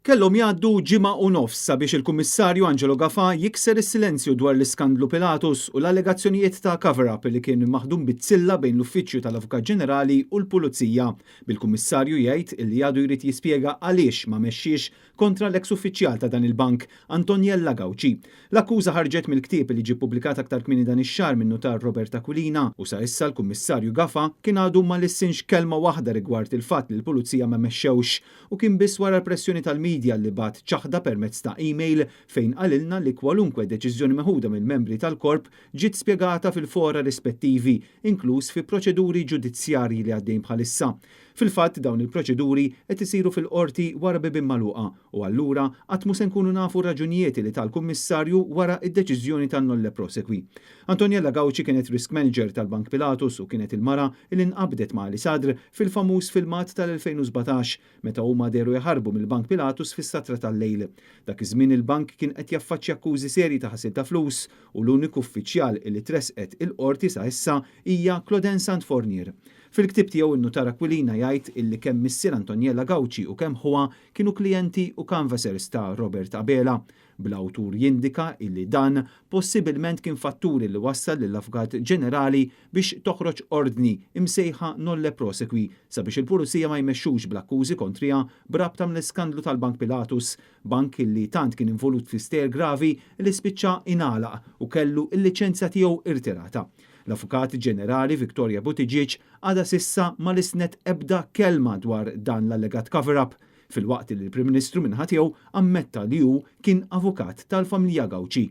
Kellhom jgħaddu ġimgħa u nofs sabiex il-Kummissarju Angelo Gafà jikser is-silenzju dwar l-iskandlu Pilatus u l-allegazzjonijiet ta' cover-up li kien maħdum bizzilla bejn l-Uffiċċju tal-Avukat Ġenerali u l-Pulizija. Bil-Kummissarju jgħid li għadu jrid jispjega għaliex ma mexxiex kontra l-eks uffiċjal ta' dan il-bank, Antoniella Gauci. L-akkuża ħarġet mill-ktieb li ġie ppubblikat aktar kmieni dan ix-xahar min-nutar Robert Aquilina u sa issa l-Kummissarju Gafà kien għadu ma lissinx kelma waħda rigward il-fatt li l-Pulizija ma mexxewx u kien biss wara l-pressjoni tal-midja li bagħat ċaħda permezz ta' email fejn qalilna li kwalunkwe deċiżjoni meħuda mill-membri tal-korp ġiet spjegata fil-fora rispettivi, inkluż fi proċeduri ġudizzjarji li għaddejn bħalissa. Fil-fatt, dawn il-proċeduri qed isiru fil-qorti wara bibien magħluqa u allura qatt mhu se nkunu nafu r-raġunijiet li tal-Kummissarju wara id-deċiżjoni tan-nolle prosequi. Antoniella Gauci kienet risk manager tal-Bank Pilatus u kienet il-mara li nqabdet ma' Ali Sadr fil-famuż filmat tal-2017 meta huma dehru jaħarbu mill-Bank Pilatus fis-satra tal-lejl. Dak iż-żmien il-bank kien qed jaffaċċja akkużi serji ta' ħasil ta' flus u l-uniku uffiċjal li tresqet il-qorti sa issa hija Claudin Sant Fournier. Fil-ktieb tiegħu, in-nutar Aquilina jgħid illi kemm missier Antoniella Gauci u kemm ħuha kienu klijenti u canvassers ta' Robert Abela. Bl-awtur jindika illi dan possibilment kien fatturi li wassal lill-Avukat Ġenerali biex toħroġ ordni imsejħa nolle prosequi sabiex il-pulizija ma jmexxux bl-akkużi kontriha b'rabta mill-iskandlu tal-Bank Pilatus, bank illi tant kien involut fi stejjer gravi li spiċċa ingħalaq u kellu il-liċenzja tiegħu irtirata. L-Avukat Ġenerali Victoria Buttigieg għadha s'issa ma lisnet ebda kelma dwar dan l-allegat cover-up, filwaqt li l-Prim Ministru min-naħa tiegħu ammetta li hu kien avukat tal-familja Gauci.